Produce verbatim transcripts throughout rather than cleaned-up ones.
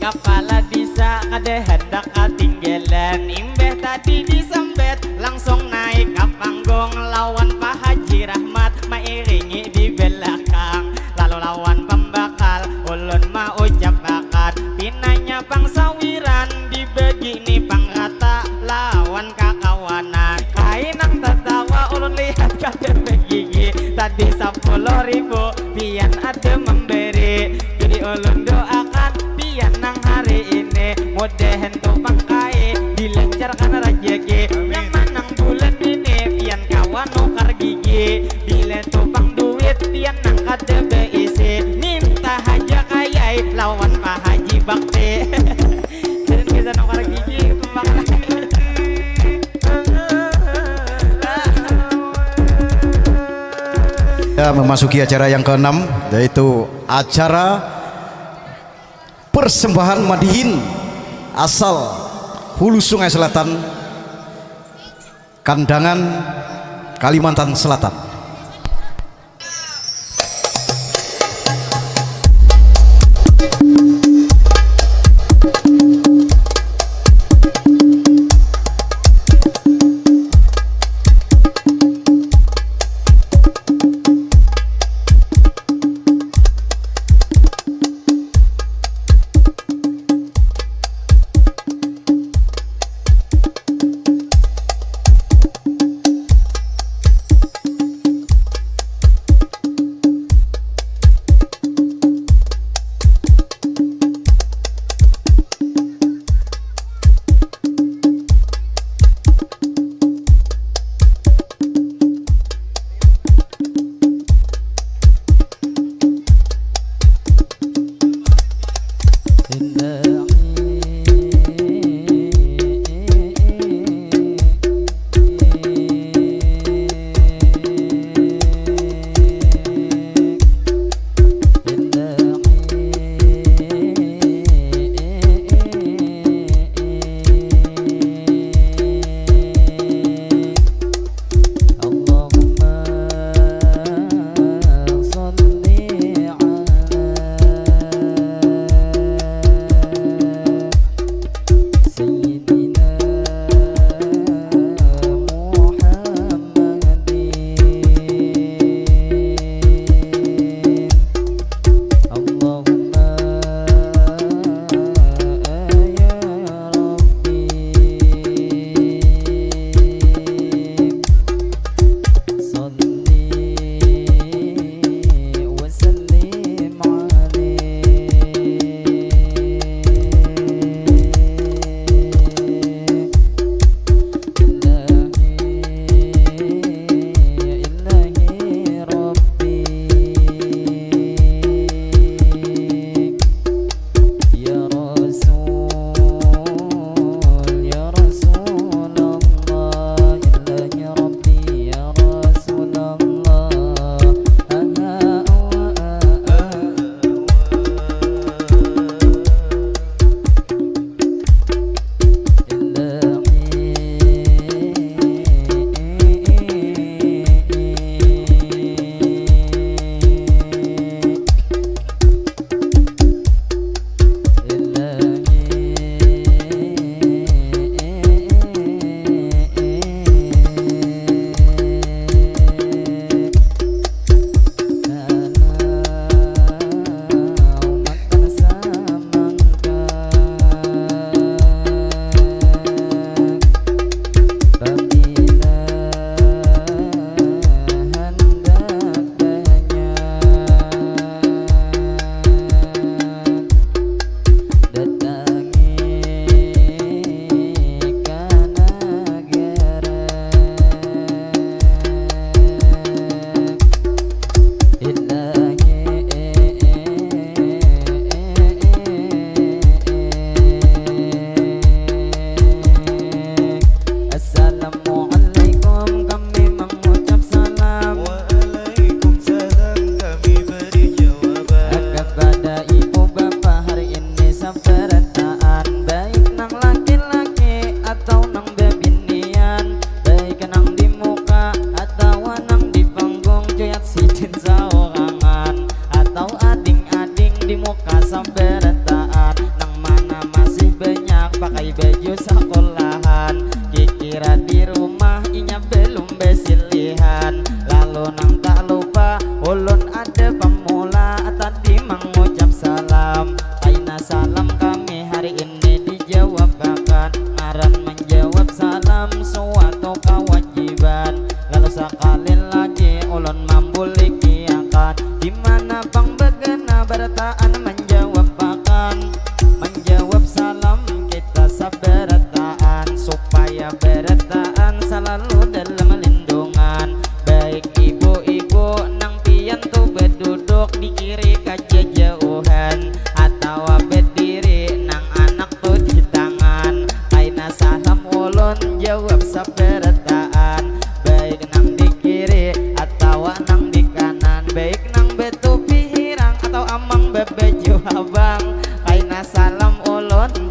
Kepala desa kada hendak katinggalan, imbah tadi disambat langsung naik ka panggung lawan Pak Haji Rahmat mairingi di belakang, lalu lawan pambakal ulun maucap bakat, pinanya pang sawiran dibagi ni pang rata lawan kakawanan. Kainang tatawa ulun lihat kada begigi, tadi sapuluh ribu pian ada memberi. Jadi ulun doakan pian nang hari ini mudahan tu pangkai dilancarkan rezeki. Yang manang bulan ini pian kawa nukar gigi. Bila tu pang duit pian nang kada beisi, minta haja kayai lawan Pak Haji Bakti. Jadi bisa nukar gigi pembakaran. Ya, memasuki acara yang keenam, yaitu acara persembahan madihin asal Hulu Sungai Selatan, Kandangan, Kalimantan Selatan.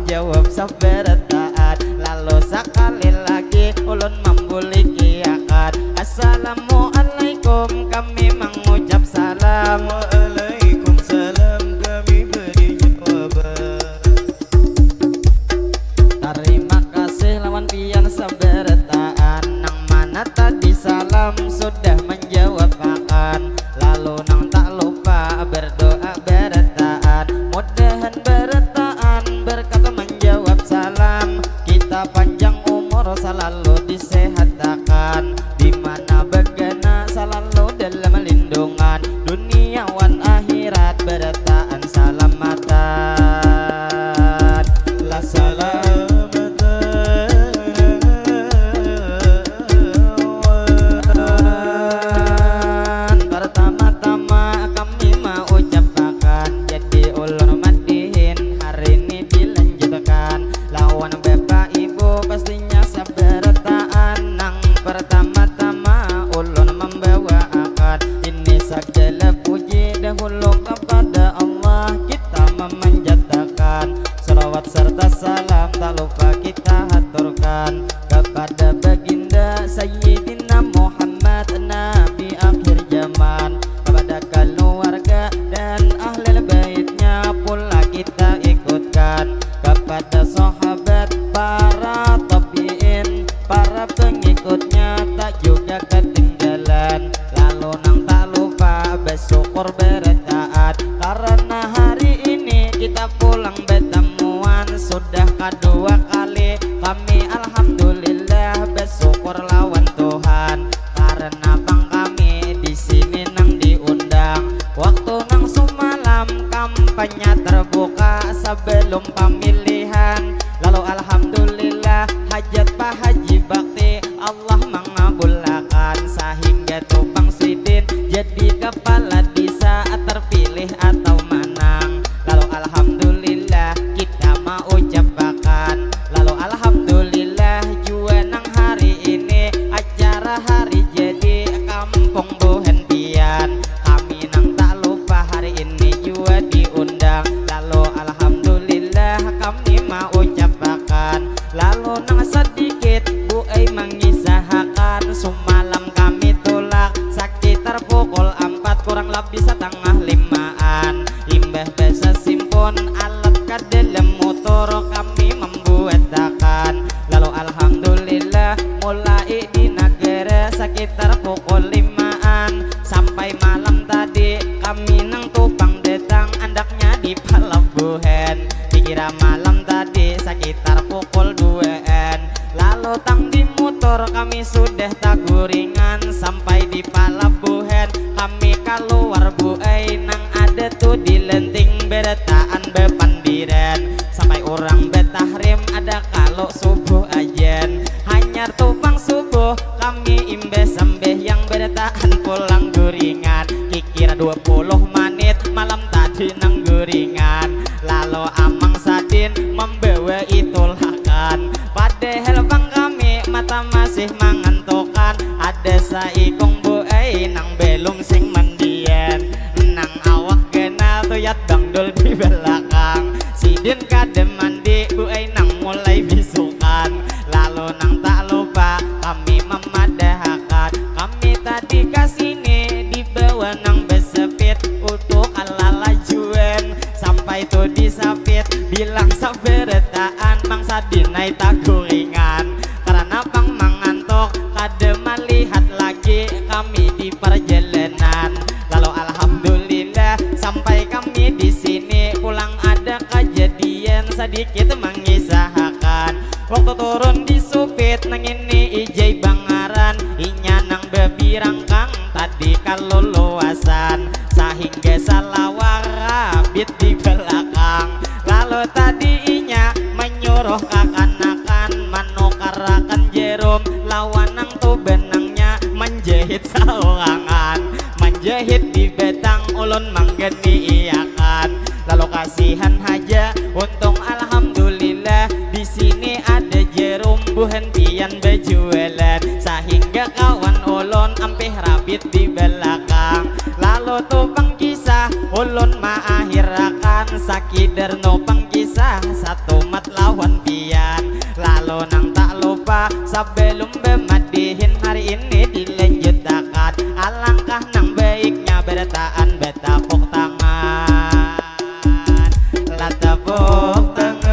jawab sabarataan. Lalu sakali lagi ulun mambulikiakan, "Assalamualaikum," kami mangucap salam. "Waalaikumsalam," kami beri jawaban. "Tarima kasih lawan pian sabarataan, nang mana tadi salam sudah manjawabakan. Lalu nang tak lupa berdoa barataan, mudahan barataan berkat manjawab salam, kita panjang umur salalu disehatakan, di mana begana salalu dalam lindungan, dunia wan akhirat barataan salamatan." Lah salamatan. Pertama-tama kami maucapakan, jadi ulun madihin hari ini dilanjutkan lawan Bapak Ibu, pastinya sabarataan. Nang pertama-tama ulun mambawaakan ini sagala puji dahulu kepada Allah, kita memanjatakan salawat serta salam tak lupa kita haturkan kepada Baginda Sayyidina Muhammad, Nabi akhir zaman, kepada keluarga dan ahli baitnya pula kita ikutkan, kepada sahabat, para tabiin, para pengikutnya tak juga ketinggalan. Lalu nang tak lupa bersyukur barataan karena hari ini kita pulang batamuan sudah kadua kali. Kami alhamdulillah bersyukur lawan Tuhan karena pang kami di sini nang diundang. Waktu nang sumalam kampanye terbuka sebelum pamilihan. Lalu alhamdulillah hajat Pak Haji Bakti Allah mangabulakan sahingga tu pang sidin jadi kepala desa terpilih atau manang. Lalu alhamdulillah kita maucapakan. Lalu alhamdulillah jua nang hari ini acara hari jadi kampung buhan pian. Kami nang tak lupa hari ini jua diundang. Lalu alhamdulillah kami maucapakan. Lalu nang sedikit Bu ai mangisahakan, sumalam kami tulak sakitar pukul ampat kurang lebih satangah limaan. Imbah basasimpun alat ka dalam mutur kami mambuatakan. Lalu alhamdulillah mulai di nagara sakitar pukul limaan sampai malam tadi kami nang tu pang datang andaknya di palabuhan. Dikira malam tadi sakitar pukul duaan. Lalu tang di mutur kami sudah taguringan sampai di palabuhan. Kami kaluar Bu ai nang ada tu di lenting barataan bapandiran. Sampai urang batahrim ada kalu subuh ajan. Hanyar tu pang subuh kami imbah sambahyang barataan pulang guringan. Kikira dua puluh manit malam tadi nang guringan. Lalu Amang Sadin mambawai tulakan. Padahal pang kami mata masih mangantukan. Ada saikung Bu ai nang balum sing mandian. Nang awak ganal tuyat dangdul di balakang. Sidin kada mandi Bu ai nang mulai bisukan. Lalu nang tak lupa kami mamadahakan. Kami tadi ka sini dibawa nang basepit. Utuh kalalajuan sampai tu disapit. Bilang sabarataan Mang Sadin ai taguringan. Karana pang mangantuk kada malihat lagi kami di parjalanan. Lalu alhamdulillah sampai kami di sini pulang ada kajadian sadikit mangisahakan. Waktu turun di supit nang ini ijai bangaran, inya nang babirangkang tadi kaluluasan sahingga salawar rabit di balakang. Lalu tadi inya manyuruh kakanakan manukarakan jarum lawan nang tu benangnya manjahit saurangan. Manjahit di batang ulun manggeniakan. Lalu kasihan haja, untung alhamdulillah di sini ada jarum buhan pian bajualan sahingga kawan ulun ampih rabit di balakang. Lalu tu pang kisah ulun maakhirakan sakidar nu pang kisah satumat lawan pian. Lalu nang tak lupa, sebelum bemadihin, hari ini dilanjutakan. Alangkah nang baiknya berataan betapuk tangan. Lah tepuk tangan.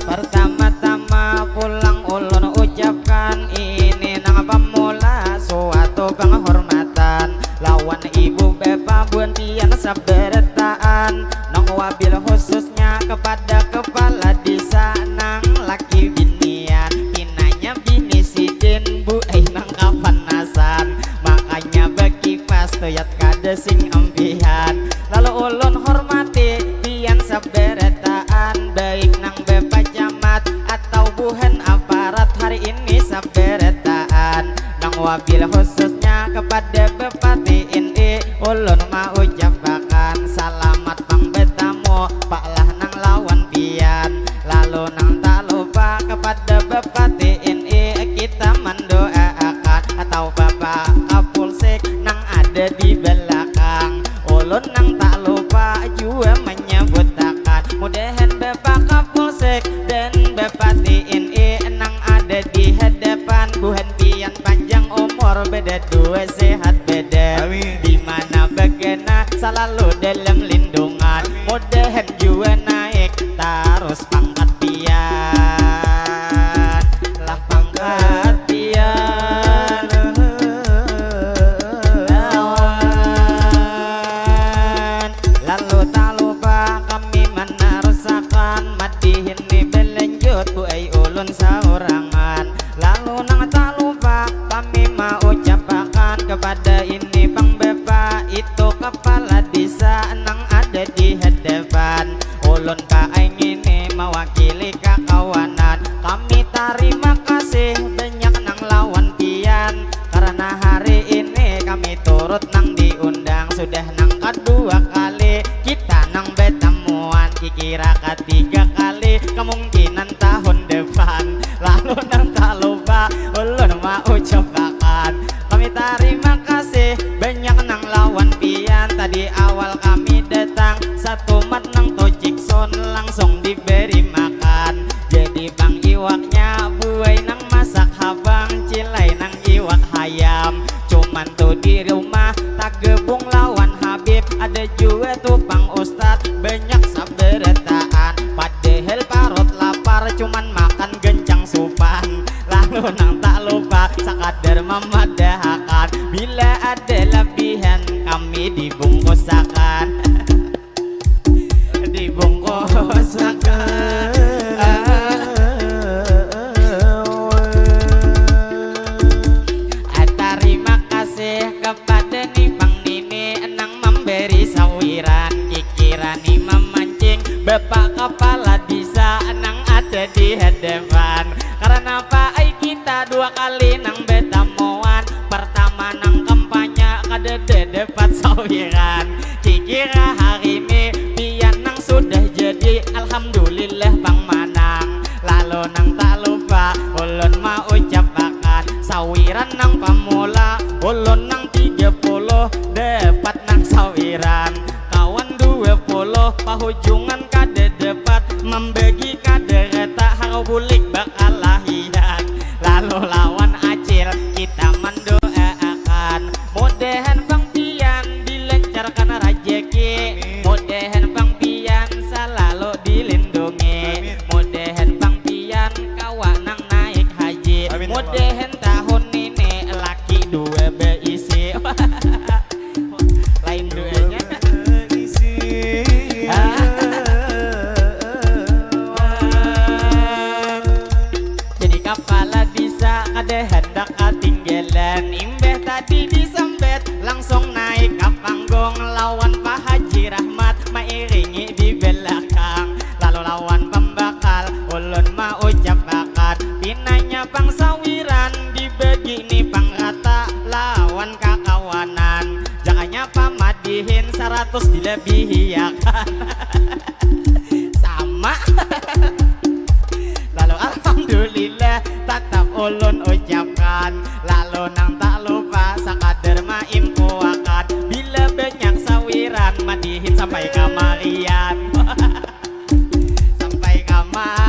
Pertama-tama pulang ulun ucapkan, ini nang pamula suatu penghormatan lawan ibu bapa buhan pian sabarataan, nang wabil khususnya kepada kepala desa nang laki binian, pinanya bini sidin bu ai nang kapanasan, makanya bakipas tuyat kada sing ampihan. Lalu ulun hormati pian sabarataan, baik nang bapa camat atau buhan aparat hari ini sabarataan, nang wabil khususnya kepada bapa T N I, ulun maucapakan salamat pang betamu, pak lah nang lawan pian. Lalu nang tak lupa kepada bapa T N I, kita mendoaakan atau bapak kapulsek nang ada di belakang. Ulun nang tak lupa jua menyebutakan, mudahan bapa kapulsek dan bapa T N I nang ada di hadapan buhan pian panjang umur, beda dua sehat beda. Amin. Di mana bagana salalu dalam lindungan. Amin. Mudahan jua naik tarus pangkat pian. Lah pangkat pian. Lawan. Lalu tak lupa kami menerusakan madihin ni belanjut bu ai ulun saurangan. Lalu nang tak lupa kami maucapakan kepada ini pang bapa itu kepala desa nang ada di hadapan. Ulun ka ai ngini mawakili kakawanan. Kami tarima kasih banyak nang lawan pian karena hari ini kami turut nang diundang. Sudah nang kadua kali kita nang betamuan, kikira katiga kali kemungkinan tahun depan. Lalu nang tak lupa ulun maucapakan, kami tarima kasih banyak nang lawan pian. Tadi awal kami datang satumat nang tocik son langsung diberi makan. Jadi pang iwaknya buai nang masak habang, cilai nang iwak hayam. Cuman tu di rumah tagebung lawan Habib, ada jua tu pang ustad banyak sabarataan. Padahal parut lapar cuman makan gencang supan. Lalu nang tak lupa sakadar mamadahakan, bila ada labihan kami dibungkusakan. Dibungkusakan. Tarima kasih kepada ni pang nini nang memberi sawiran, kikira ni memancing bapak kepala desa nang ada di hadapan. Karena apa ai kita dua kali nang betamuan, pertama nang kampanye kadada dapat sawiran. Kikira hari ni pian nang sudah jadi, alhamdulillah pang manang. Lalu nang tak lupa ulun maucapakan, sawiran nang pamula ulun nang tiga puluh dapat nang sawiran. Kawan dua puluh pahujungan kada dapat, membagi kada rata, harau bulik bakalahian. Lalu lawan acil kita mandoaakan, mudahan pang pian dilancarkan rajaki. Amin. Mudahan pang pian salalu dilindungi. Amin. Mudahan pang pian kawa nang naik haji. Amin, ya Allah. Mudahan tahun ini laki dua baisi. Lain duanya. Baisi. Ah. Jadi kapala disa kada handak katinggalan, imbah tadi disambat langsung naik ka panggung lawan Pak Haji Rahmat mairingi di belakang. Lalu lawan pambakal ulun maucapakan, pinanya pang sawiran dibagi ni pang rata lawan kakawanan. Jakanya pamadihin saratus dilabihiakan. Sama. Lalu alhamdulillah tatap ulun ucapkan. Lalu nang tak lupa sakadar maimpuakan. Sampai kamarian. Sampai kamarian.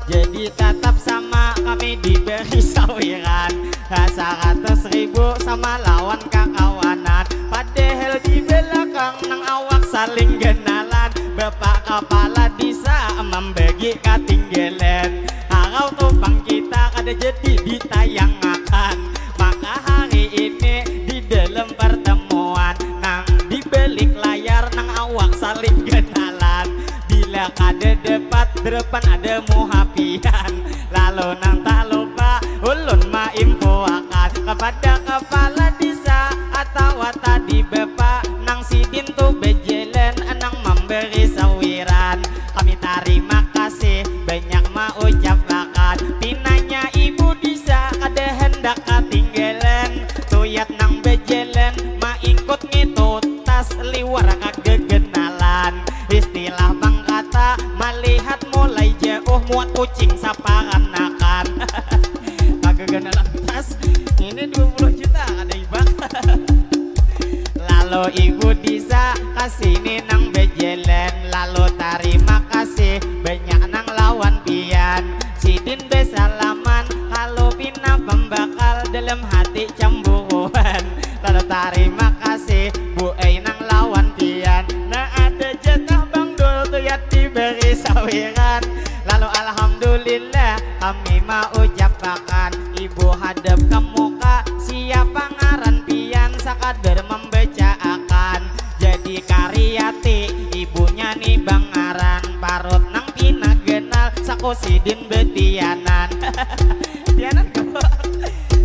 Jadi tatap sama kami diberi sawiran. Ha, saratus ribu sama lawan kakawanan. Padahal di belakang nang awak saling genalan. Bapak kapala disa mambagi katinggalan. Harau tu pang kita kada jadi ditayangakan. Maka hari ini di dalam pertemuan nang di balik layar nang awak saling genalan. Bila kada dapat depan ada muha pian. Lalu nang tak lupa ulun maimpuakan kepada kepala disa atawa tadi bapak nang sidin tu bejalan nang memberi sawiran. Kami tarima kasih banyak maucapakan. Pinanya ibu disa kada hendak katinggalan. Tuyat nang bejalan maingkut ngitu tas liwar kagegenalan. Istilah bangkata malihat mulai jauh muat kucing saparanakan. Kagegenalan tas ini dua puluh juta kada ibak. Lalu ibu disa kasini nang bejalan. Lalu tarima kasih banyak nang lawan pian. Sidin besalaman kalau pina pembakal dalam hati cemburuan. Lalu tarima kasih bu ai nang lawan pian. Nah ada jatah bang dul tuyat diberi sawiran. Lalu alhamdulillah kami maucapakan ibu hadap ke muka siapa ngaran pian sakadar membecaakan. Jadi kariati ibunya ni bangaran parut nang pina genal saku sidin betianan. Tianan kebek.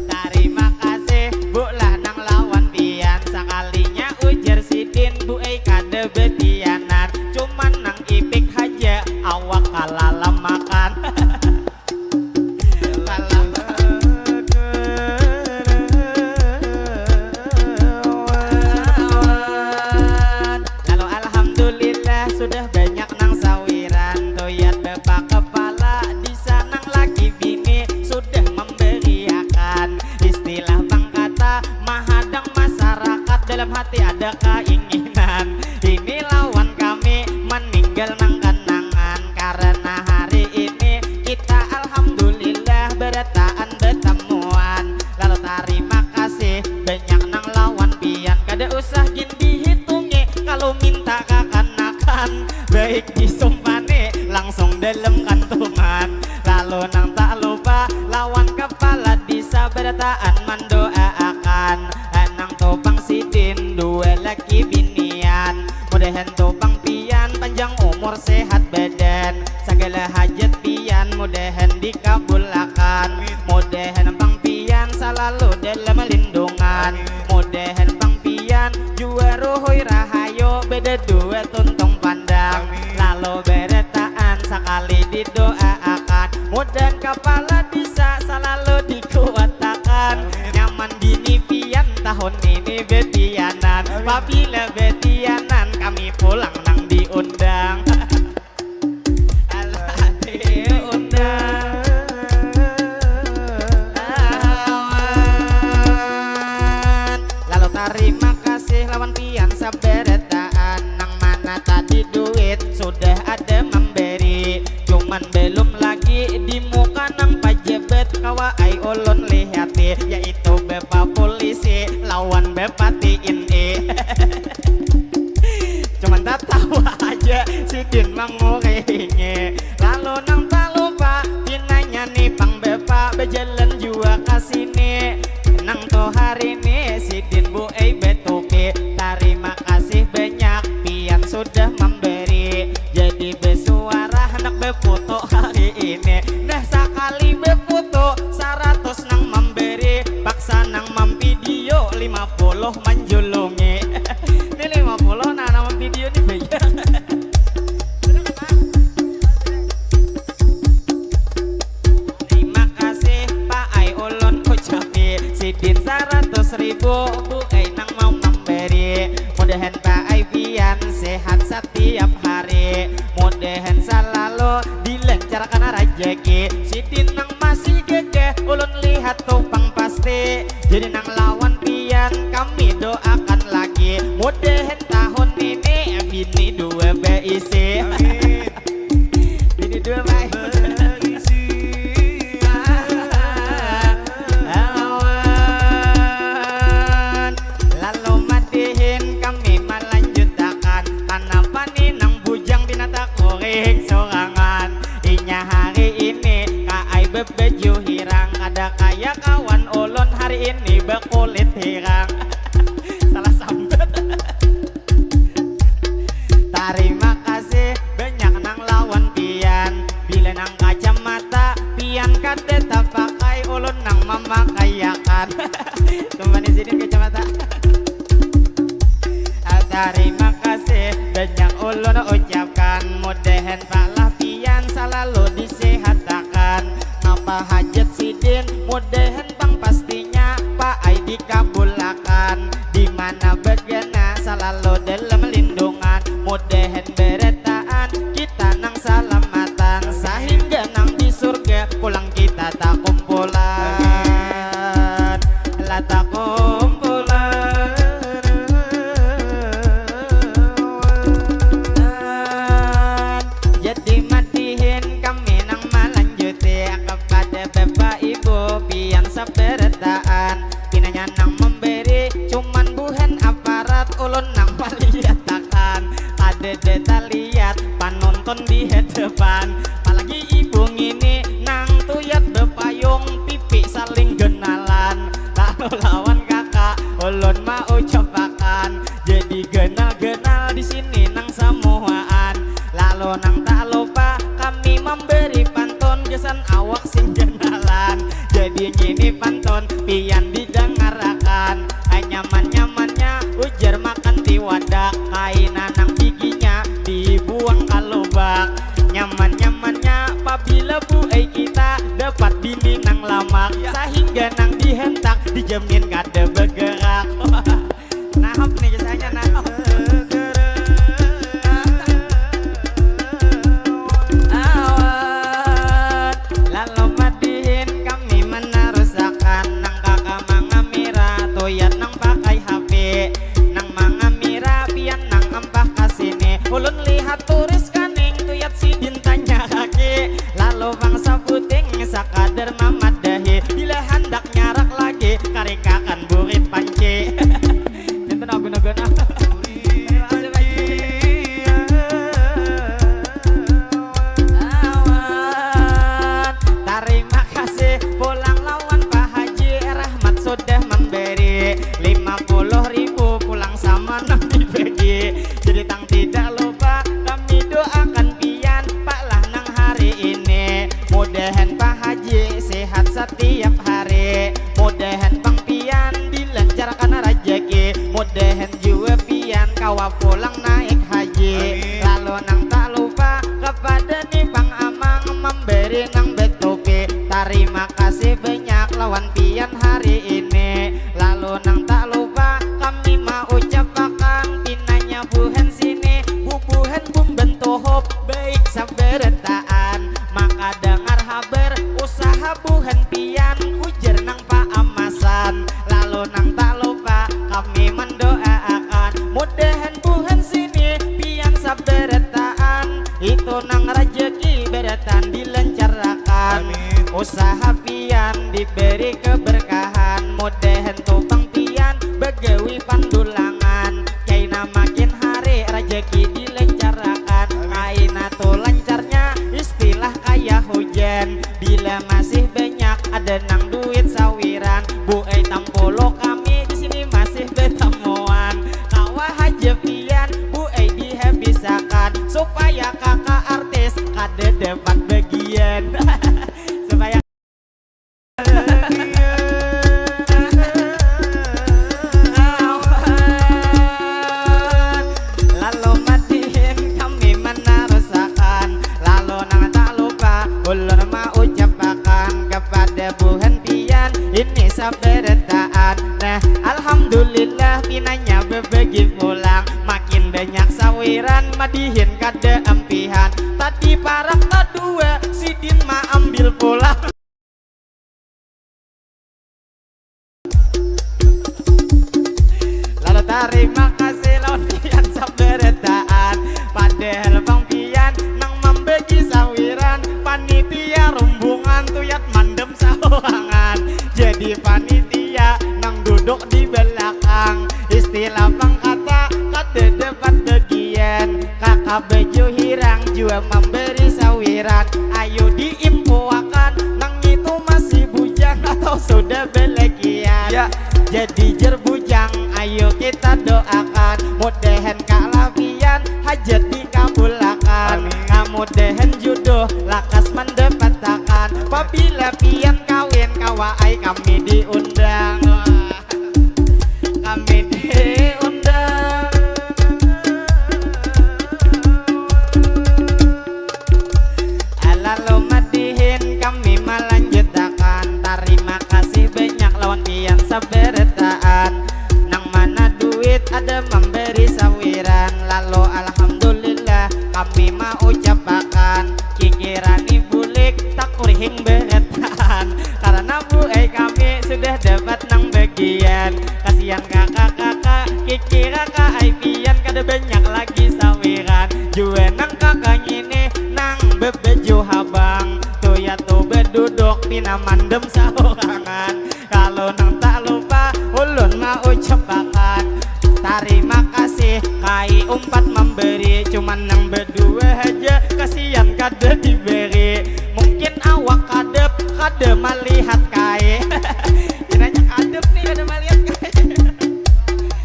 Tarima kasih bu lah nang lawan pian. Sakalinya ujar sidin bu ai kada betianan. Cuman nang ipik haja awak kalalamakan. Lalu alhamdulillah sudah banyak nang sawiran. Tuyat bapak kepala disa nang laki bini sudah memberiakan. Istilah bangkata mahadang masyarakat dalam hati ada keinginan. Ini lawan kami meninggal nang kenangan karena hari ini kita alhamdulillah berataan betemuan. Lalu tarima kasih banyak nang lawan pian kada usah gin dihitungi kalau minta kakanakan baik disumpani langsung dalam kantungan. Lalu nang tak lupa lawan kepala disa berataan mendoaakan nang tu pang sidin dua laki binian. Mudahan tu pang pian panjang umur sehat badan segala hajat pian mudahan dikabulakan. Mudahan pang pian salalu dalam lindungan. Mudahan pang pian jua ruhui rahayu beda dua tuntung pandang. Lalu berataan sakali didoaakan mudahan kepala disa salalu dikuatakan. Nyaman bini pian tahun ini betianan. Pabila betianan kami pulang nang diundang. Alah diundang. Lawan. Lalu tarima kasih lawan pian sabarataan nang mana tadi duit sudah ada memberi. Cuman belum lagi di muka nang pajabat kawa ai ulun lihati yaitu bapa polisi lawan bapa T N I. Cuman tatawa aja sidin manguringi. Lalu nang talupa pinanya ni pang bapa bajalan jua ka sini. Nang tu hari ni sidin bu ai batupi. Tarima kasih banyak pian sudah memberi. Jadi besuara handak befoto hari ini. Nah sakali befoto saratus nang memberi paksa nang mampidio lima puluh manjulungi. Ini lima puluh nah nang mampidio ni bayar. Terima kasih Pak Ai ulun ucapi sidin saratus ribu bu ai nang mau memberi. Mudahan Pak Ai pian sehat setiap hari. Mudahan salalu dilancarkan rajaki. Sidin nang masih gagah ulun lihat tu pang pasti Baju hirang, kada kaya kawan ulun hari ini bakulit hirang. Salah sambat. Tarima kasih banyak nang lawan pian. Bila nang kacamata pian kada tapakai, ulun nang mamakaiakan. Kembali sini kacamata. Tarima kasih banyak ulun ucapkan, mudahan Pak lah pian salalu disehatakan. Napa hajat sidin, mudahan pang pastinya Pak ai dikabulakan. Di mana bagana salalu dalam lindungan, mudahan barataan kita nang salamatan, sahingga nang di surga pulang kita takumpulan. Lah takumpulan. Jadi madihin kami nang malanjuti kapada Bapak Ibu pian sabarataan. Pinanya nang memberi cuman buhan aparat, ulun nang malihatakan. Kadada taliat panonton di hadapan. Apalagi ibu ngini nang tuyat bapayung, pipi saling genalan. Lalu lawan kakak ulun maucapakan, jadi genal-genal di sini nang samuaan. Lalu nang tak lupa kami memberi pantun gasan awak sing genalan. Jadi ngini pantun pian didangarakan. Nyaman-nyamannya ujar makan tiwadak, kaina nang biginya dibuang ka lubak. Nyaman-nyamannya pabila buai kita dapat bini nang lamak, sahingga nang dihentak dijamin kada bergerak. Nahap nih kisahnya, nahap. Awan, lalu madihin kami menerusakan, nang kaka mangamira tuyat nang pakai H P, nang mangamira pian nang ampah ka sini. Ulun lihat turis kaning tuyat sidin tanya kaki, lalu bangsa puting sakadar mamadahi, bila handak nyarak lagi karikakan burit panci. Pinten agun-agun ah. Terima kasih banyak. Awan, tarima kasih pulang lawan Pak Haji Rahmat sudah memberi lima puluh ribu pulang sama nang dibagi. Jadi tang tidak lupa kami doakan pian Pak lah nang hari ini. Mudahan Pak Haji sehat setiap hari. Mudahan pang pian dilancarkan rajaki. Mudahan jua pian kawa pulang naik haji. Amin. Lalu nang tak lupa kepada ni pang amang memberi nang betupi. Tarima kasih banyak lawan pian hari ini. Lalu nang tak lupa kami maucapakan pinanya buhan sini, bubuhan bumban tuhuk baik sabarataan. Maka dangar habar usaha buhan pian, ujar nang paamasan. Lalu nang tak lupa kami mandoaakan, mudahan buhan sini pian sabarataan, itu nang rajaki barataan dilancarakan. Amin. Usaha pian diberi keberkahan, mudahan tu pang pian bagawi pandulangan, kaina makin hari rajaki dilancarakan. Amin. Kaina tu lancarnya istilah kaya hujan, bila masih banyak ada nang duit sawiran, buai tampulu kami di sini masih batamuan. Kawa haja pian buai dihabisakan, supaya kaka artis kada dapat bagian. Supaya Lalu madihin kami manarusakan, lalu nang tak lupa ulun maucapakan kepada buhan pian ini sabarataan. Nah, alhamdulillah pinanya babagi pulang, makin banyak sawiran madihin kada ampihan. Tadi parak tadua sidin maambil pulang. Lalu tarima kasih lawan pian sabarataan. Padahal pang pian nang mambagi sawiran, panitia rumbungan tuyat mandem sawangan. Jadi panitia nang duduk di balakang, istilah pang kata kada dapat bagian. Kaka baju hirang jua mambari sawiran, ayu diimpuakan nang ngitu Jadi jar bujang, ayu kita doakan, mudahan kalapian hajat dikabulakan. Amin. Mudahan juduh lakas mandapatakan. Pabila pian kawin, kawa ai kami diundang. Kami diundang. Lalu madihin kami malanjutakan, tarima kasih banyak lawan pian sabarataan. Nang mana duit ada mambari sawiran, lalu alhamdulillah kami maucapakan. Kikirani bulik takurihing barataan, karana bu ai kami sudah dapat nang bagian. Kasian kakak-kakak, kikira ka ai pian kada banyak lagi sawiran. Jua nang kakak ngini nang babaju habang, tu ya tu baduduk pina mandem saurangan. Lalu nang tak lupa ulun maucapakan tarima kasih kai umpat mambari, cuman nang badua haja kasian kada dibari. Mungkin awak kadep kada malihat kai. Pinanya kadep nih kada malihat kai.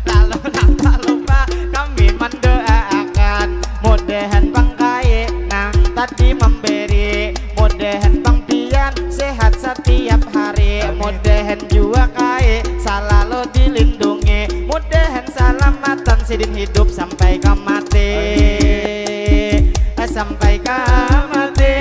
Lalu nang tak lupa kami mandoaakan, mudahan pang kai nang tadi mambari, mudahan pang pian sehat satiap hari. Amin. Mudahan jua kai salalu dilindungi, mudahan salamatan sidin hidup sampai ka mati. Amin. Sampai ka mati.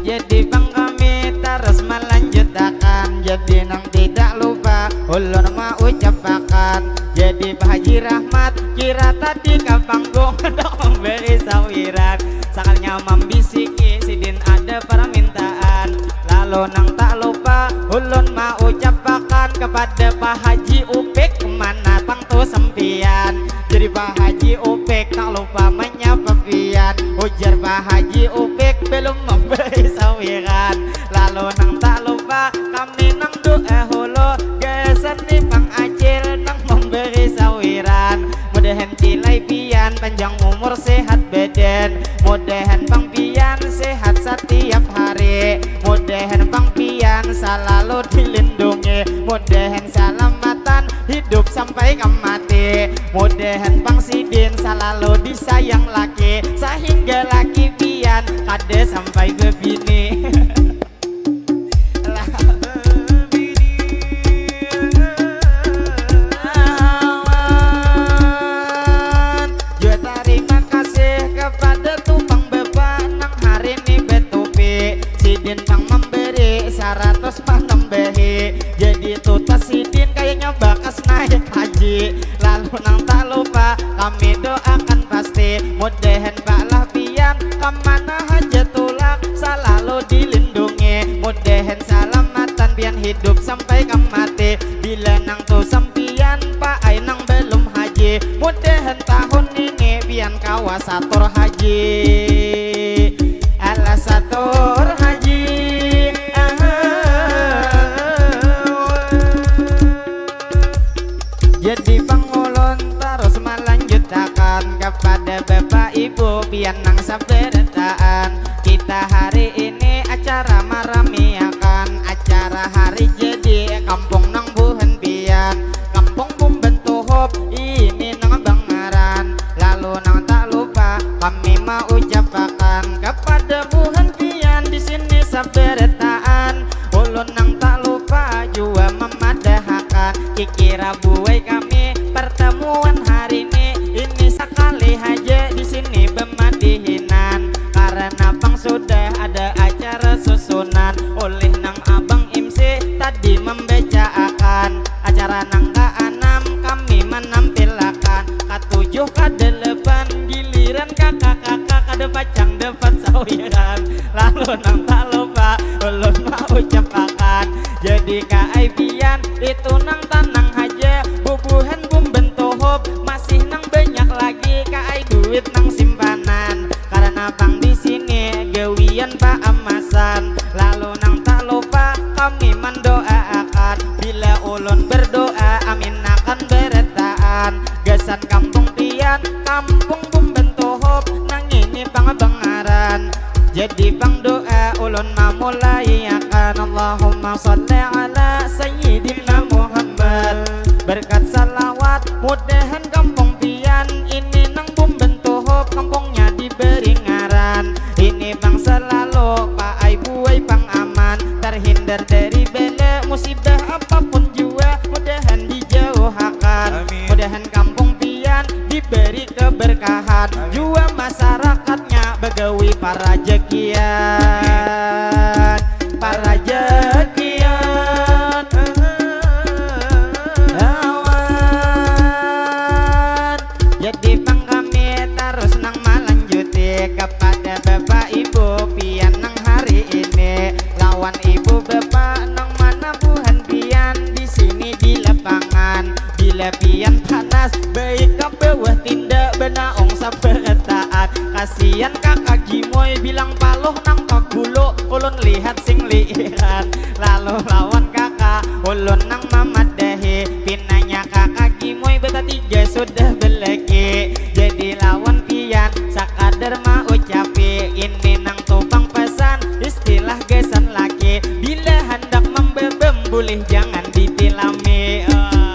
Jadi pang kami tarus malanjutakan, jadi nang tidak lupa ulun maucapakan. Jadi Pak Haji Rahmat kira tadi ka panggung handak mambari sawiran, sakalinya mambisiki sidin ada parmintaan. Lalu nang tak lupa ulun maucapakan kapada Pak Haji Upik, mana pang tu sampian. Jadi Pak Haji Upik tak lupa manyapa pian, ujar Pak Haji Upik belum mambari sawiran. Lalu nang tak lupa kami nang dahulu gasan ni Pang Acil nang mambari sawiran. Mudahan cilai pian panjang umur sehat badan, mudahan pang pian sehat satiap hari, mudahan pang pian salalu dilindungi, mudahan salamatan hidup sampai ka mati, mudahan pang sidin salalu disayang laki, sahingga laki pian kada sampai babini. Lah, babini. Jua tarima kasih kapada tu pang bapa nang hari ni batupi, sidin pang mambari saratus manambahi. Jadi tutas sidin kayanya bakas naik haji. Lalu nang tak lupa kami doakan pasti, mudahan Pak lah pian kamana haja tulak salalu dilindungi, mudahan salamatan pian hidup sampai ka mati. Bila nang tu sampian Pak ai nang belum haji, mudahan tahun ini pian kawa satur haji. Alah satur haji. Aha. Jadi pang ulun tarus malanjutakan kapada bapa ibu pian nang sabarataan. Kita hari ini acara maramiakan acara hari jadi kampung nang buhan pian, kampung Bumban Tuhop ini nang bangaran. Lalu nang tak lupa kami maucapakan kapada buhan pian di sini sabarataan. Ulun nang tak lupa jua mamadahakan, kikira buai kami partamuan hari ni ini sakali haja di sini bamadihinan, karana pang sudah ada acara susunan ulih nang abang M C tadi mambacaakan. Acara nang kaanam kami manampilakan, katujuh kadalapan giliran kakak-kakak kada pacang dapat sawiran. Lalu nang tak lupa ulun maucapakan, jadi ka ai pian itu nang tanang haja, bubuhan Bumban Tuhop masih nang banyak lagi ka ai duit nang simpanan, karana pang di sini gawian paamasan. Lalu nang tak lupa kami mandoaakan, bila ulun berdoa amin akan barataan, gasan kampung pian kampung Bumban Tuhop nang ini pang bangaran. Jadi pang doa ulun mamulai akan Allahumma salli ala sayyidina Muhammad. Berkat salawat mudahan kampung pian ini nang bumben tuhup kampungnya diberi ngaran. Ini pang selalu paai buai pang aman terhindar dari bala musibah apapun jua mudahan dijauhakan. Amin. Mudahan kampung pian diberi keberkahan. Amin. Jua masyarakatnya bagawi parajakian. Parajakian. Awan. Jadi pang kami tarus nang malanjuti kepada bapak ibu pian nang hari ini lawan ibu bapak nang mana buhan pian di sini di lapangan. Bila pian panas, baik ka bawah tinda banaung sabarataan. Kasian kakak Gimoy bilang paluh nang kagulu, ulun lihat sing liiran. Lalu lawan kakak, ulun nang mamadahi. Pinanya kakak Gimoy batatiga sudah balaki. Jadi lawan pian, sakadar maucapi. Ini nang tupang pasan, istilah gasan laki. Bila handak mambabam, bulih jangan ditilami. Ah.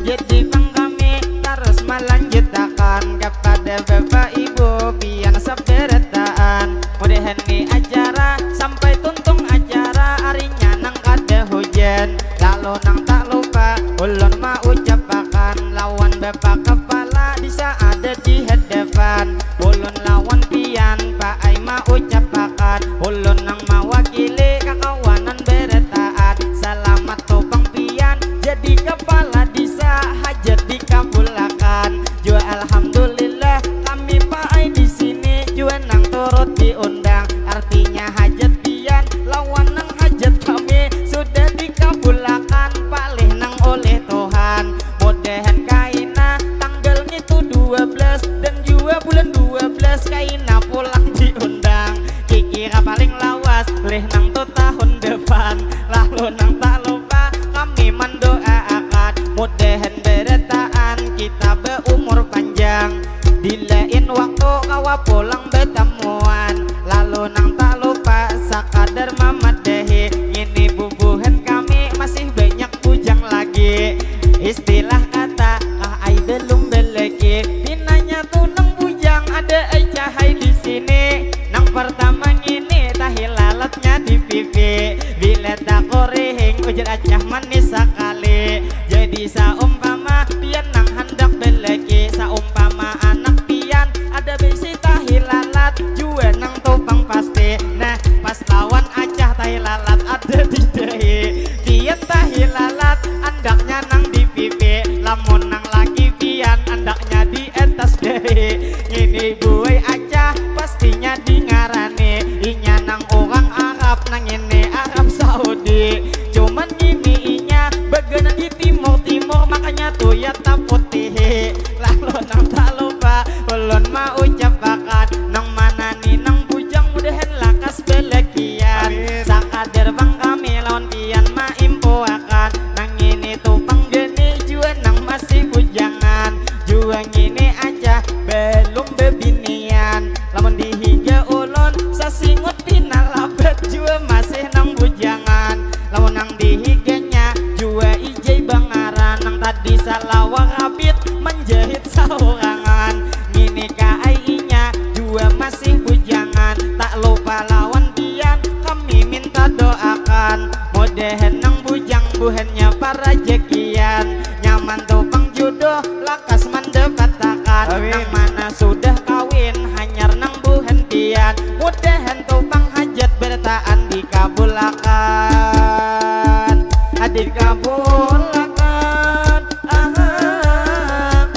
Jadi pang kami tarus malanjutakan kepada bapak ibu pian sabarataan. Mudahan ni acara sampai tuntung acara arinya nang kada hujan. Lalu nang tak lupa ulun maucapakan lawan bapak kepala disa ada di hadapan. Ulun lawan pian paai maucapakan, ulun nang mawakili kakawanan barataan. Salamat tupang pian jadi kepala disa, hajat dikabulakan. Jua alhamdulillah kami paai di sini jua nang turut diundang. Artinya hajat pian lawan nang hajat kami sudah dikabulakan palih nang oleh Tuhan. Mudahan kaina tanggal ngitu dua belas dan jua bulan dua belas kaina pulang diundang. Kikira paling lawas lih nang tu tahun depan. Lalu nang tak lupa kami mandoaakan mudahan barataan kita baumur panjang. Di lain waktu kawa pulang batamuan. Lalu nang tak lupa sakadar mamadahi ngini bubuhan kami masih banyak bujang lagi. Istilah kata kah ai balum balaki. Pinanya tu nang bujang ada ai cahai di sini. Nang pertama ngini tahi lalatnya di pipi. Bila takurihing ujar acah manis sakali. Jadi saumpama pian nang handak balaki, saumpama anak pian ada bisi tahi lalat jua nang tupang pasti. Nah, pas lawan acah tahi lalat ada di dahi. Pian tahi lalat andaknya nang di pipi, lamun nang laki pian andaknya di atas dahi. Ngini buai acah pastinya dingarani inya nang urang Arab, nang ngini Arab Saudi. Cuman ngini inya bagana di timur-timur, makanya tu ya taputihi. Lalu nang tak lupa ulun maucapakan nang mana ni nang bujang mudahan lakas balakian. Amin. Sakadar pang kami lawan pian maimpuakan nang ngini tu pang gani jua nang masih bujangan. Jua ngini aja balum babinian. Lamun di higa ulun sasingut pina labat jua masih nang bujangan. Lamun nang di higanya jua ijai bangaran nang tadi salawa rabit manjahit saurangan. Ngini ka ai inya jua masih bujangan. Tak lupa lawan pian kami minta doakan mudahan nang bujang buhannya parajakian. Nyaman tu pang juduh lakas mandapatakan. Amin. Nang mana sudah kawin hanyar nang buhan pian. Mudahan tu pang hajat barataan dikabulakan. Ah, dikabulakan. Ah.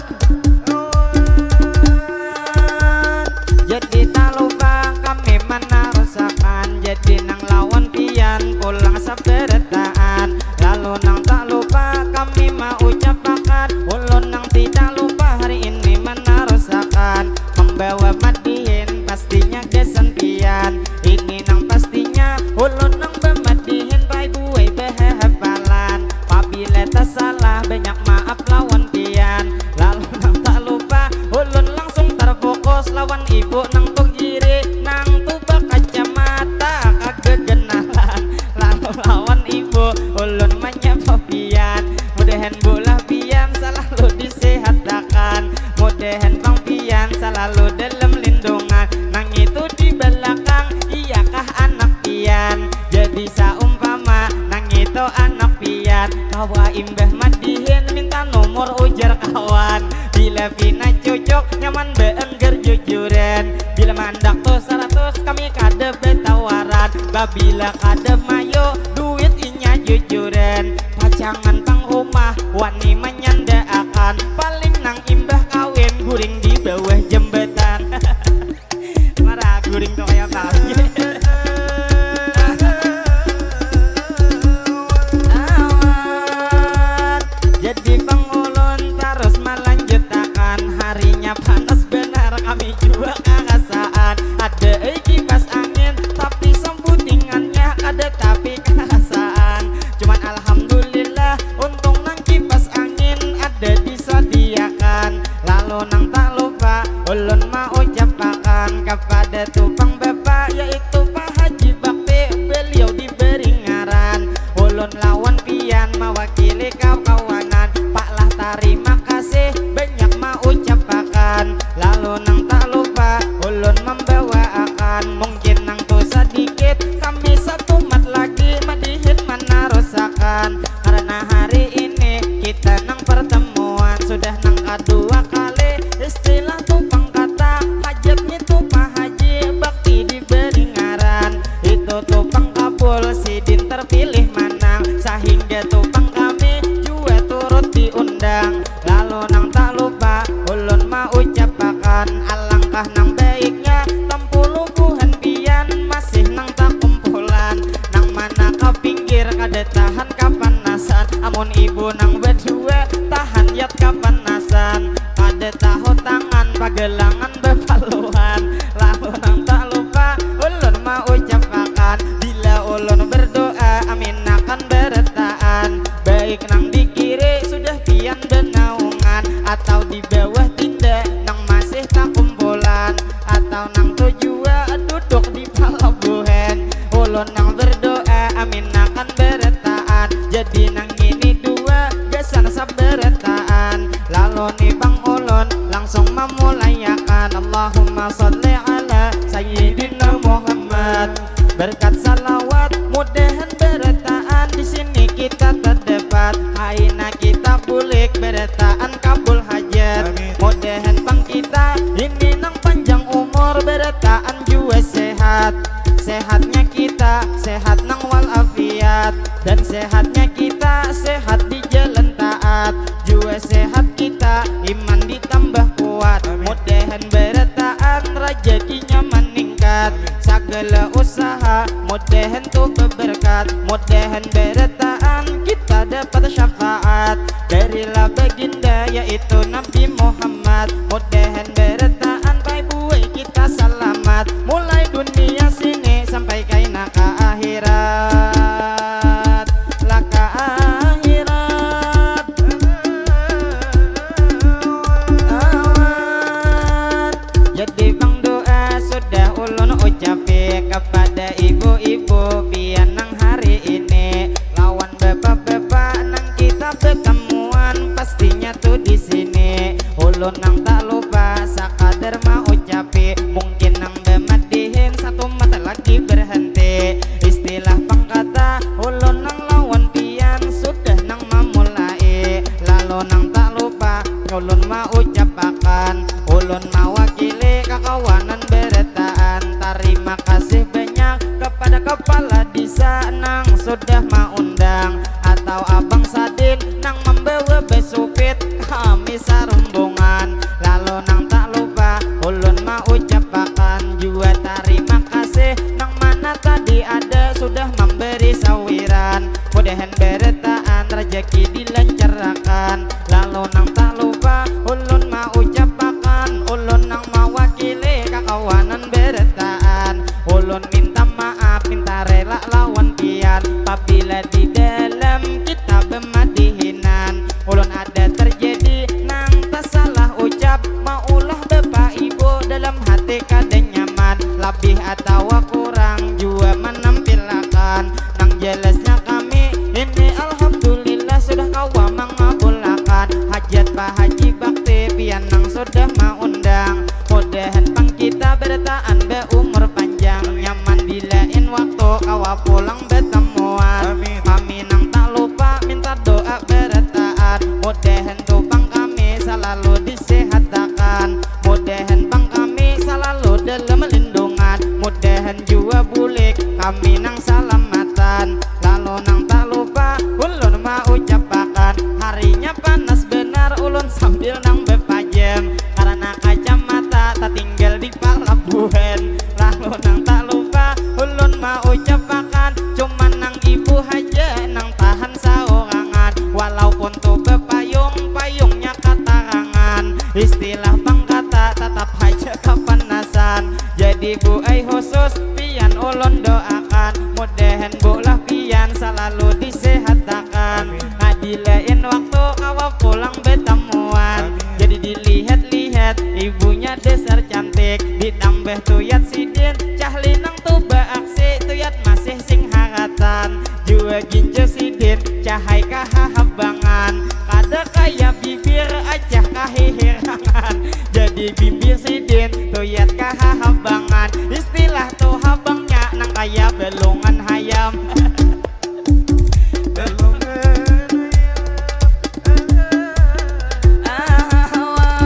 Jadi tak lupa kami manarusakan. Jadi nang lawan pian pulang sabarataan. Lalu nang tak lupa kami maucapakan, ulun nang tidak lupa hari ini manarusakan, mambawa madihin pastinya gasan pian. Ini nang pastinya ulun nang bamadihin pai buai bahahapalan. Pabila Lawan ibu nang tugiri, nang tu bakacamata, kagaganan. Lalu lawan ibu, ulun manyapa pian. Mudahan bulah pian salalu disihatakan. Mudahan pang pian salalu dalam lindungan. Nang itu di balakang, iyakah anak pian? Jadi saumpama nang itu anak pian, kawa imbah madihin minta nomor ujar kawan. Bila pina cocok, nyaman baenggar jujuran. Bila mandak tu saratus, kami kada batawaran. Babila kada mayu, duit inya jujuran. Pacangan pang rumah, wani manyandaakan. Paling nang imbah kawin, guring di bawah jambatan. Marah guring tu kaya apa? Awan. Jadi pang ulun tarus malanjutakan, harinya panas banar, kami jua karasaan. Ada ai kipas angin, tapi sambutingannya kada tapi karasaan. Cuman alhamdulillah, untung nang kipas angin ada disadiakan. Lalu nang tak lupa, ulun maucapakan kapada tu pang bapa, yaitu Pak Haji Bakti, beliau diberi ngaran. Ulun lawan pian mawakili kakawanan, Pak lah tarima kasih banyak maucapakan. Lalu nang tak lupa, ulun mambawaakan, mungkin nang tu sadikit, kami satumat lagi madihin manarusakan. Karena hari ini kita nang pertemuan, sudah nang kadua kali, istilah tu pang kata, hajat ngitu Pak Haji Bakti diberi ngaran. Itu tu pang kabul sidin terpilih manang, sahingga tu pang kami jua turut diundang. Lalu nang tak lupa, ulun maucapakan, alangkah nang baiknya, tampulu buhan pian masih nang takumpulan. Nang mana ka pinggir kada tahan kapanasan, amun ibu nang badua tahan yat kapanasan. Kada tahu tangan pagalangan bapaluhan. Lalu nang tak lupa, ulun maucapakan, bila ulun berdoa, aminakan barataan. Baik nang di kiri sudah pian banaungan, atau di bawah tinda nang masih takumpulan, atau nang tu jua duduk di palabuhan. Ulun nang berdoa, aminakan barataan. Jadi nang ini dua gasan sabarataan. Lalu ni pang ulun langsung mamulaiakan, Allahumma shalli ala Sayyidina Muhammad. Berkat salawat, mudahan barataan di sini kita terdapat. Kaina kita bulik, barataan kabul hajat. Amin. Mudahan pang kita ini nang panjang umur, barataan jua sehat. Sehatnya kita, sehat nang walafiat. Dan sehatnya kita, sehat di jalan taat. Jua sehat kita, iman ditambah kuat. Amin. Mudahan barataan, rajakinya maningkat. Amin. Sagala usaha, mudahan tu beberkat. Mudahan barataan, kita dapat syafaat. Darilah baginda, yaitu Nabi Muhammad. Mudahan barataan, pai buai kita salamat. Mulai dunia sini sampai kaina ka akhirat. Lah ka akhirat. Awan. Jadi pang doa sudah ulun ucapi kapada ibu-ibu pian nang hari ini, lawan bapa-bapa nang kita batamuan, pastinya tu di sini. Ulun nang tak lupa sakadar maucapi, mungkin nang bamadihin satumat lagi berhenti. Istilah pang kata, ulun nang lawan pian sudah nang mamulai, lalu nang tak lupa ulun maucapakan, ulun mawakili kakawanan barataan, tarima kasih banyak kapada kapala disa nang sudah maundang, atau Abang Sadin nang mambawa basupit kami sarumbungan. Lalu nang tak lupa ulun maucapakan jua tarima kasih nang mana tadi ada sudah mambari sawiran. Mudahan barataan rajaki dilancarakan. Lalu nang tak lupa ulun maucapakan, ulun nang mawakili kakawanan barataan. Ulun minta maaf, minta rela lawan pian. Pabila di dalam kita bamadihinan, ulun ada terjadi nang tasalah ucap, maulah bapa ibu dalam Tuyat sidin, cah linang tu baaksi, tuyat masih sing haratan. Jua ginja sidin, cahai kahahabangan. Kada kaya bibir, acah kahihirangan. Jadi bimbir sidin, tuyat kahahabangan. Istilah tu habangnya nang kaya belungan hayam. Awan.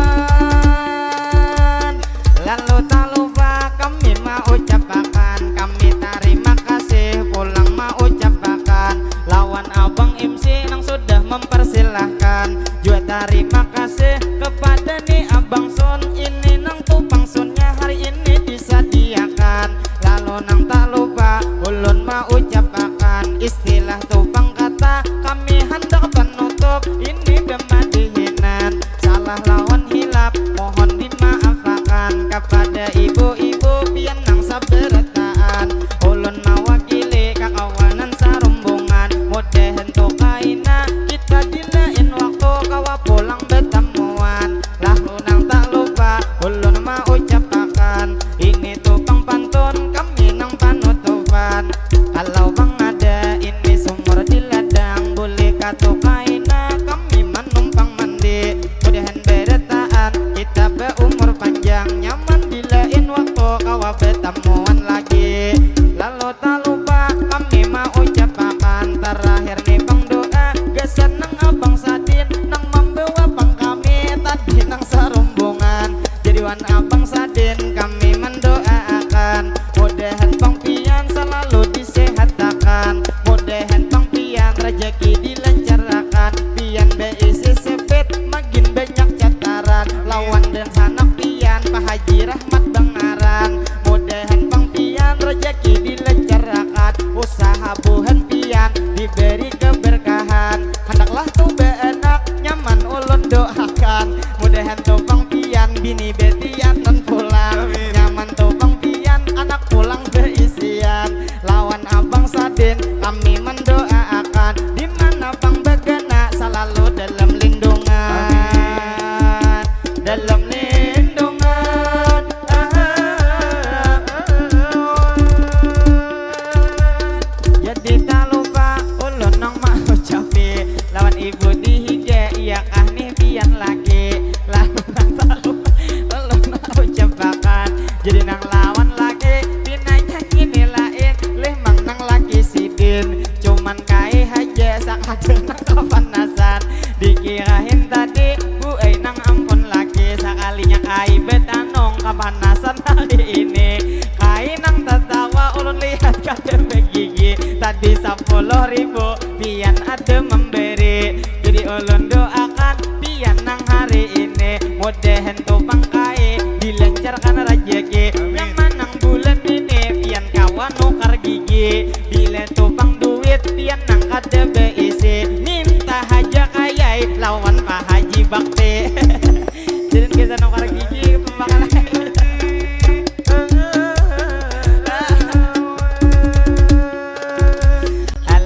Lalu tak lupa kami maucapakan, kami tarima kasih pulang maucapakan lawan Abang M C nang sudah mempersilahkan. Jua tarima kasih kepada ni Abang Sun, ini nang tupang sunnya hari ini disadiakan. Lalu nang tak lupa ulun maucapakan istilah tupang kata, kami handak panutup ini bamadihinan. Salah lawan hilap mohon dimaafakan. Kapada ibu-ibu pian nang sabarataan, ulun mawakili kakawanan sarumbungan. Mudahan tu kaina kita di lain waktu kawa pulang batamuan. Lalu nang tak lupa ulun maucapakan, ini tu pang pantun kami nang panutupan. Kalau pang ada ini sumur di ladang, bulih katu kaina kami manumpang mandi. Mudahan barataan kita baumur panjang, nyaman di lain waktu kawa batamuan lagi. Lalu tak lupa kami maucapakan tarakhir ni pang doa gasan nang Abang Sadin nang mambawa pang kami tadi nang sarumbungan. Jadi wan Abang Sadin kami mandoaakan mudahan pang pian salalu disehatakan, mudahan pang pian rajaki dilancarakan, pian baisi sebet magin banyak cataran lawan dangsanak pian Pak Haji Rahmat bangaran. Mudahan pang pian rajaki dilancarakan, usaha buhan pian diberi keberkahan. Handaklah tu baanak nyaman ulun doakan, mudahan tu pang pian bini betianan pulang. Amin. Nyaman tu pang pian anak pulang baisian. Lawan Abang Sadin kami mandoaakan, di mana pang bagana salalu dalam lindungan. Amin. Dalam lindungan. Jadi tak lupa ulun nang maucapi lawan ibu di higa, iya kah nih pian laki? Lalu nang tak lupa ulun maucapakan, jadi nang lawan laki pina nang ini lain lih mang nang laki sidin. Cuman kai haja sakada nang kapanasan. Dikirahin tadi buai nang ampun laki, sakalinya kai batanung kapanasan hari ini. Kai nang tatawa ulun lihat kada bagigi. Tadi sapuluh ribu pian ada memberi. Jadi ulun doakan pian nang hari ini mudahan tu pang kai dilancarkan rajaki. Amin. Nyaman nang bulan ini pian kawa nukar gigi. Bila tu pang duit pian nang kada baisi, minta haja kayai lawan Pak Haji Bakti. Jadi kisah nukar gigi pembakalan.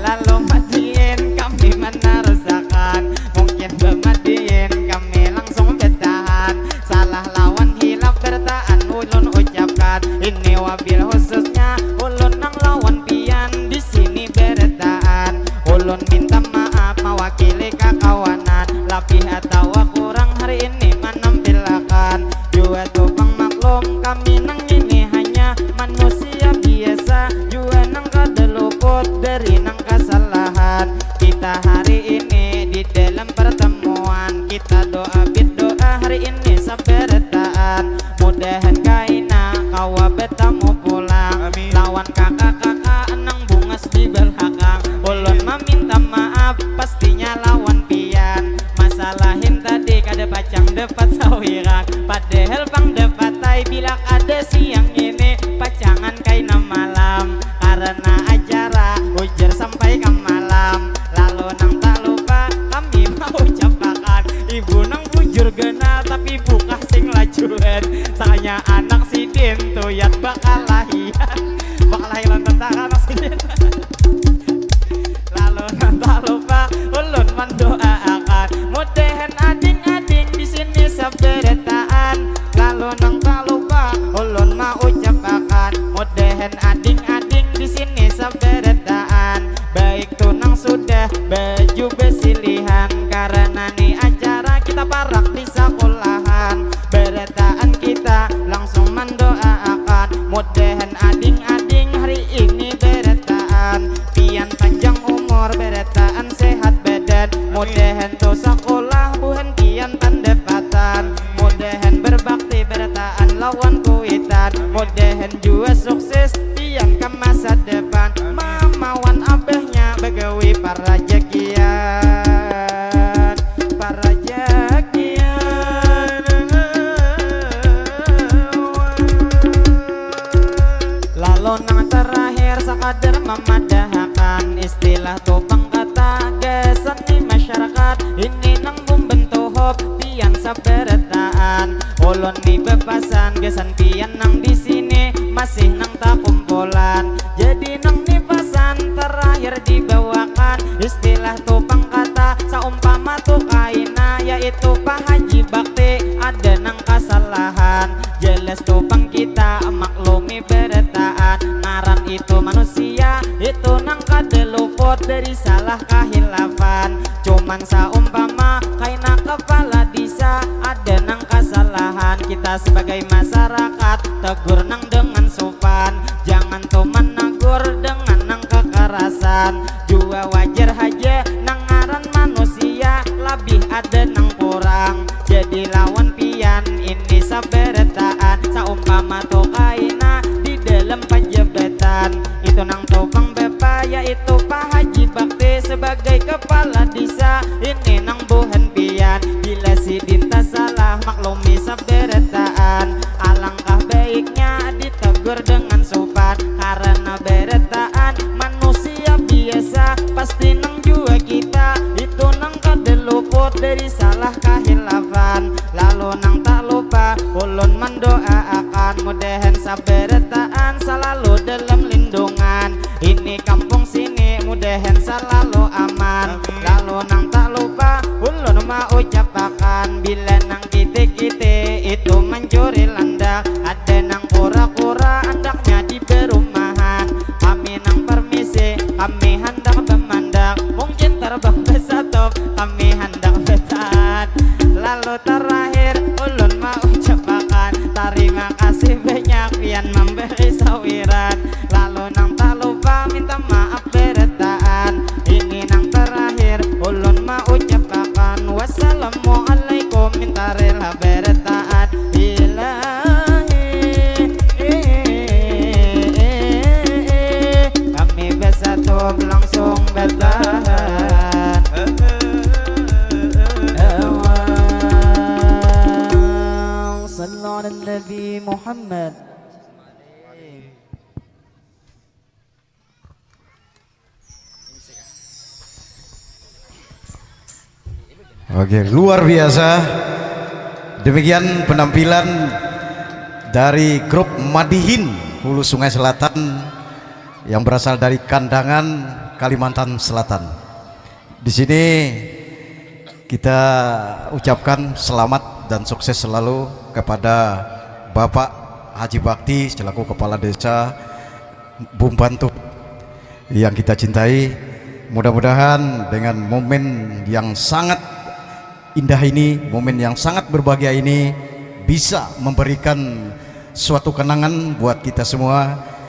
Lalu madihin kami manarusakan, mungkin bamadihin kami langsung batahan. Salah lawan hilaf barataan ulun ucapkan. Ini wabil khususnya ulun nang lawan pian di sini barataan. Ulun minta maaf mawakili kakawanan, labih atawa kurang hari ini manampilakan. Jua tu pang maklum kami nang ini hanya manusia biasa jua nang kada luput dari nang kasalahan. Kita hari ini di dalam pertemuan, kita doa berdoa hari ini sabarataan. Mudahan kaina kawa batamu pulang. Amin. Lawan kakak-kakak nang bungas di belakang. Ulun maminta maaf pastinya lawan pian. Masalahin tadi kada pacang dapat sawiran. Padahal pang dapat ai bila kada siang ini pacangan kaina malam. Karena acara ujar sampai ka malam. Lalu nang tak lupa kami maucapakan ibu nang bujur ganal tapi bukah sing lajuan. Sakanya anak sidin tuyat bakalahian. Bakalahi lawan tentara anak sidin. Lalu nang tak lupa ulun mandoaakan mudahan ading-ading di sini sabarataan. Lalu nang tak lupa ulun mau pilihan karena ni acara kita parak di sakulahan. Berataan kita langsung mendoaakan mudahan ading-ading hari ini berataan pian panjang umur, berataan sehat badan, mudahan tu sakulah buhan pian pandapatan, mudahan berbakti berataan lawan kuitan, mudahan jua sukses pian ke masa depan. Mama wan abahnya bagawi parajakian, parajakian. Lalu nang terakhir sakadar mamadahakan istilah tupang kata gasan di masyarakat ini nang membentuk hop pian sabarataan. Ulun ni bepasan gasan pian nang di sini masih nang takumpulan. Jadi nang ni pasan terakhir dibawakan istilah tupang kata saumpama tu kaina yaitu Pak Haji Bakti ada nang kasalahan. Jelas tupang kita maklumi berataan ngaran itu manusia itu nang kada luput dari salah kahilafan. Cuman saumpama kaina kepala disa ada nang kasalahan, kita sebagai masyarakat tegur nang dengan sopan, jangan tu menegur dengan nang kekerasan. Jua wajar haja nang ngaran manusia labih ada nang kurang. Jadi lawan pian ini sabarataan saumpama tu kaina di dalam pajabatan itu nang tupang bapa yaitu Pak Haji Bakti sebagai kepala disa ini nang buhan pian bila sidin tasalah maklumi sabarataan alangkah baiknya ditegur dengan sopan karena barataan manusia biasa pasti nang jua kita itu nang kada luput dari salah kahilafan. Lalu nang tak lupa ulun mendoaakan mudahan sabarataan selalu dalam lindungan ini kampung sini mudahan selalu aman. Lalu nang tak lupa ulun maucapakan bila nang kiti-kiti itu mencuri landak ada nang kura-kura andaknya di perumahan. Kami nang permisi, kami handak bemandak mungkin terbang besatop kami handak betaan. Lalu terakhir ulun maucapakan tarima kasih banyak pian memberi sawiran. Lalu nang tak lupa minta maaf berataan. Ini nang terakhir ulun maucapakan wassalamualaikum minta rela berataan. Ilahi kami bersatu langsung bertahan. Sallu ala Nabi Muhammad. Oke, luar biasa. Demikian penampilan dari grup Madihin Hulu Sungai Selatan yang berasal dari Kandangan, Kalimantan Selatan. Di sini kita ucapkan selamat dan sukses selalu kepada Bapak Haji Bakti selaku Kepala Desa Bumbantu yang kita cintai. Mudah-mudahan dengan momen yang sangat indah ini, momen yang sangat berbahagia ini bisa memberikan suatu kenangan buat kita semua